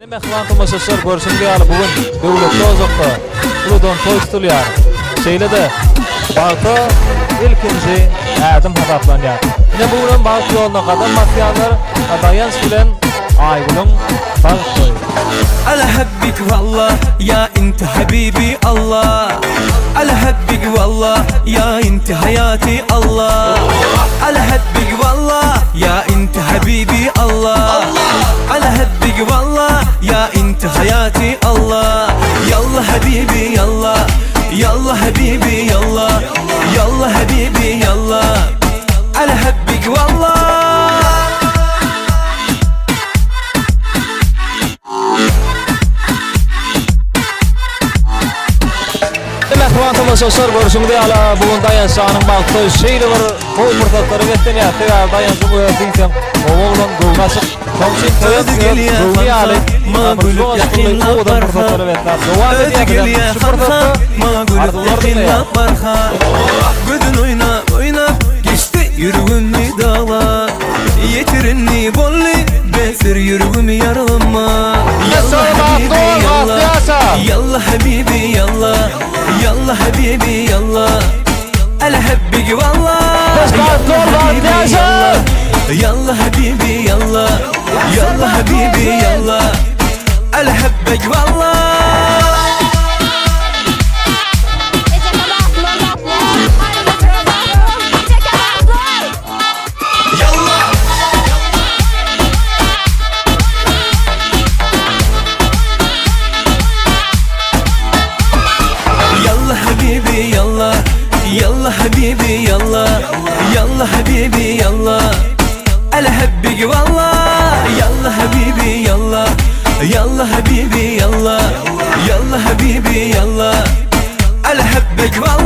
Ine mähriban tomaşaçylar görşüňiz ýaly bu gün döwletli ojakda uludan toý tutulýar. Şeýle-de bagta ilkinji ädim hasaplanýar. Ine bu günem bagt ýoluna gadam basýanlar Daýanç bilen Aýgülüň bagt toýy. Ala habbik wallah ya inti habibi Allah Ala habbik wallah ya inti hayati Allah Ala habbik wallah ya inti habibi Allah Ala habbik wallah ya inti hayati Allah Yallah habibi yallah Yallah habibi yallah Yallah habibi yallah Ala habbik wallah Mähriban tomaşaçylar görşüňiz ýaly bu gün Daýanç janyň bagty şeýle bir gowy pursatlara beslenýär. Sebäbi Daýanjyň özi diýseň gowy oglan, göwni açyk. Şonuň üçin toýam Özi öz gelýär göwni ýaly hanha, maňa bir gülüp joşgunly ýakynlap owadan barha. pursatlara besläp dowam Özi edýär bizem gelýär şu hanha, pursatda maňa gülüp arzuwlar diňleýär. ýakynlap barha. Gözün oýnap oýnap geçdi ýüregimi dagla. Ýetirinli boldy besir ýüregimi ýaralama. Ýalla habibi ýalla, ýalla habibi ýalla, ýalla habibi ýalla. Ala habbigi walla. Bagtly bol, bagtly ýaşa! Yalla habibi yalla Yalla habibi yalla Ala habbek valla Ejeke bagtly bol, bagtly ýaşa! Ejeke bagtly bol! Yalla Yalla habibi yalla Yalla habibi yalla Yalla habibi yalla Ala habbik valla Yalla habibi yalla Yalla habibi yalla Yalla habibi yalla Ala habbek valla.